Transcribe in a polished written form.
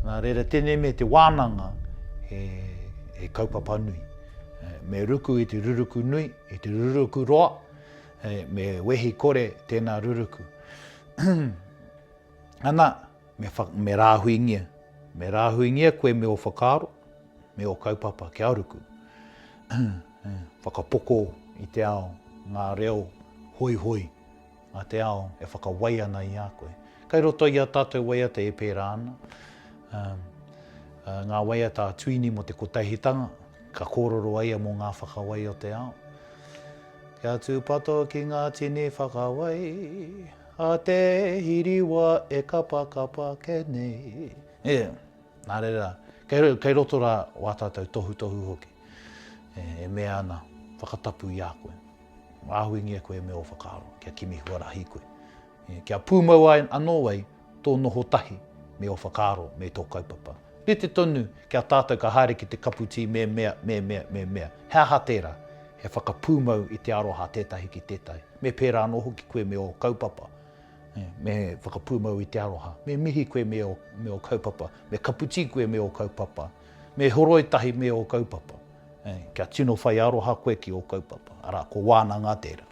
Nā reira tēnei me te wānanga he, he kaupapa nui. Me ruku i te ruruku nui, i te ruruku roa, me wehi kore tēnā ruruku. Ana, me, wha, me rāhuingia. Me rāhuingia koe me ō whakaaro, me ō kaupapa kia ruku. Whakapoko i te ao, ngā reo hoihoi a te ao e whakawai ana i a koe. Kai roto i a tātou waiata e pērā ana, ngā waiata a Tuini mō te kotahitanga, ka kōrero ai ia mō ngā whakawai o te ao. Kia tūpato ki ngā tini whakawai, a te hiriwa e kapakapa ke nei. E, nā reira, kei, kei roto rā wā tātou tohutohu hoki, e, e mea ana, whakatapu i a koe. Rāhuingia koe me ō whakaaro, kia kimi huarahi koe. E, kia pūmau ai anō ai tō noho tahi me ō whakaaro me tō kaupapa. Rite tonu ki a tātou ka haere ki te kapu tī me mea, me mea, me mea. He aha tērā? He whakapūmau i te aroha tētahi ki tētahi. Me pērā anō hoki koe me ō kaupapa. Me whakapūmau i te aroha. Me mihi koe me ō, me ō kaupapa. Me kapu tī koe me ō kaupapa. Me horoi tahi me ō kaupapa. Kia tino whai aroha koe ki ō kaupapa. Arā, ko wānanga tērā.